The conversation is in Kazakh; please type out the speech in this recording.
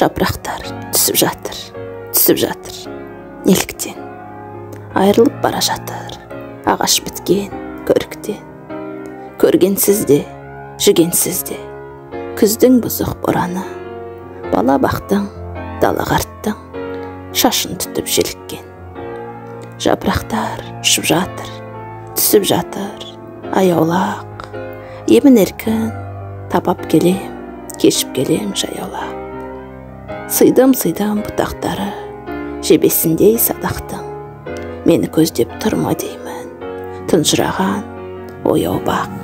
Жапырақтар түсіп жатыр, түсіп жатыр. Неліктен айырылып бара жатыр ағаш біткен көріктен. Көргенсіз де, жүгенсіз де күздің бұзық бораны, бала бақтың, дала қарттың шашын түтіп желіккен. Жапырақтар ұшып жатыр, түсіп жатыр аяулақ, емін еркін табап келем, кешіп келем жаяулап. Сыйдым-сыйдым бұтақтары жебесіндей садақтың, мені көздеп тұрма деймін, тұнжыраған ояу бақ.